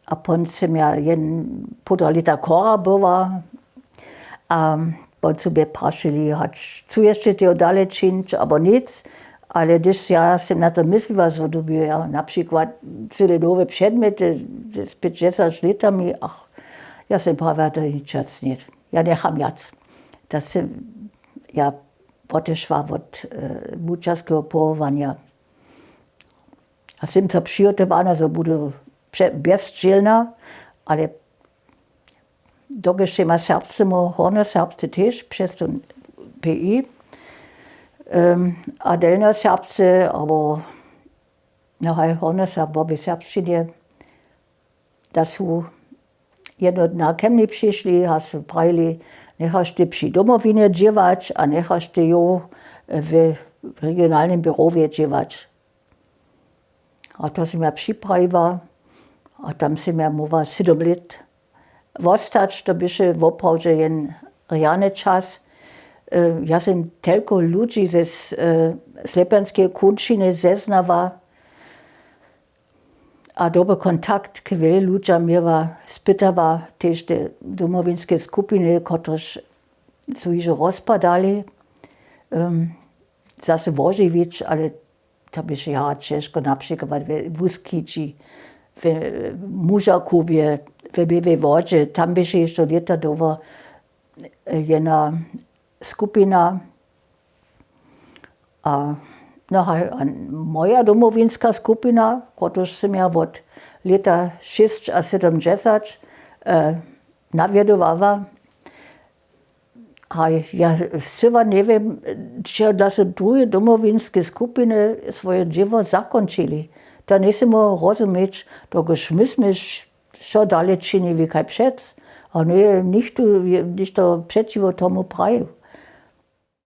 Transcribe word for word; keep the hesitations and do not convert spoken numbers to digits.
A pon sym ja jen półtora lěta chora była. A pon su mje prašili, hač chcu ješće teho dale čińć abo nic. Ale hdyž ja sym na to mysliła, zo dyrbju ja na přikład cyle nowe předmjety z pěćdźesać lětami, ach, ja sym prawja, to ničac njet. Ja njecham wjac. To sym ja wotešła wot wučerskeho powołanja. A sym so přihotowana, zo budu bjez dźělna, ale dokelž sej ma serbsce móhł hornjoserbsce tež přez to pi, a delnjoserbsce abo no haj hornjoserb wobě serbšćinje, da su jednotna ke mni přišli a su prajili, njechaš ty při Domowinje dźěłać a njechaš ty jo w regionalnym běrowje dźěłać. A to sym ja připrajiła. A tam sym ja móhła sydom lět wostać. To běše woprawdźe jen rjany čas. Ja sym telko ludźi ze slepianskeje kónčiny zeznała a dobry kontakt k wjele ludźam měła, spytała tež te domowinske skupiny, kotrež su hižo rozpadali, zaso wožiwić. Ale to běše jara ćežko, na přikład we wuskidźi, we mužakowje, we běłej wodźe, tam běše hišće lěta dołho jedna skupina. A no haj, a moja domowinska skupina, kotruž sym ja wot lěta šěsćasydomdźesać nawjedowała, haj, ja scyła njewěm, čehodla su druhe domowinske skupiny swoje dźěło zakónčili. To njejsym móhł rozuměć, dokelž my smy wšo dale činili kaž přec, a njeje nichtó něšto přećiwo tomu prajił.